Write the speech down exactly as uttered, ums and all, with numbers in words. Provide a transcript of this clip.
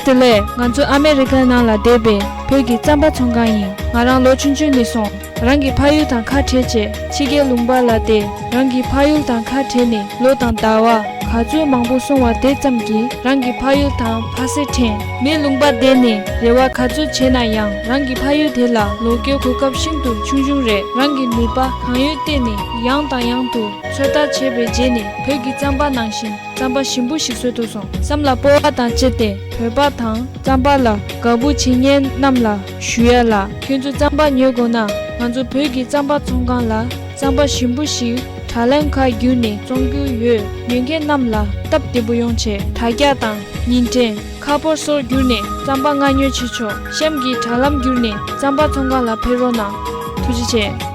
དེ་ལས་ང་ཚོ་ཨ་མེ་རི་ཀའི་ནང་ལ་བསྡད་པའི་བོད་ཀྱི་རྩམ་པ་ཚོང་ཁང་ཡིན། ང་རང་ལོ་ཆུང་ཆུང་ནས་བཟུང་རང་གི་ཕ་ཡུལ་དང་ཁ་བྲལ་བྱས་ཕྱི་རྒྱལ་ལུང་པ་ལ་བསྡད། རང་གི་ཕ་ཡུལ་དང་ཁ་བྲལ་ནས་ལོ་དང་ཟླ་བ་ག་ཚོད་མང་པོ་སོང་བ་དེ་ཙམ་གྱིས་རང་གི་ཕ་ཡུལ་དང་ཕ་སེ་དྲན། མི་ལུང་པ་བསྡད་ནས་རེ་བ་ག་ཚོད་བྱས་ན་ཡང་རང་གི་ཕ་ཡུལ་དེ་ལ་ལོག་རྒྱུའི་གོ་སྐབས་ཤིན་ཏུ་ཆུང་ཆུང་རེད། རང་གི་ནུས་པ་གང་ཡོད་བཏོན་ནས་ཡང་དང་ཡང་དུ་ཚོད་ལྟ་བྱས་པའི་རྗེས་ནས་བོད་ཀྱི་རྩམ་པ་ནང་བཞིན་རྩམ་པ་ཞིམ་པོ་ཞིག་བཟོ་ཐུབ་སོང་བསམ་ལ་སྤོབས་པ་དང་བཅས་ཏེ་བོད་པ་དང་རྩམ་པ་ལ་དགའ་པོ་བྱེད་མཁན་རྣམས་ལ་ཞུ་ཡ་ལ། ཁྱོད་ཚོ་རྩམ་པ་ཉོ་དགོས་ན་ང་ཚོ་བོད་ཀྱི་རྩམ་པ་ཚོང་ཁང་ལ་རྩམ་པ་ཞིམ་པོ་ཞིག་དྲ་ལམ་ཁག་བརྒྱུད་ནས་བཙོང་རྒྱུ་ཡོད། ཉོ་མཁན་རྣམས་ལ་སྟབས་བདེ་པོ་ཡོང་ཆེད་དྲ་རྒྱ་དང་ཉིན་དྲན། ཁ་པར་སོགས་བརྒྱུད་ནས་རྩམ་པ་མངགས་ཉོ་བྱེད་ཆོག་གཤམ་གྱི་དྲ་ལམ་བརྒྱུད་ནས་རྩམ་པ་ཚོང་ཁང་ལ་ཕེབས་རོགས་གནང་། ཐུགས་རྗེ་ཆེ།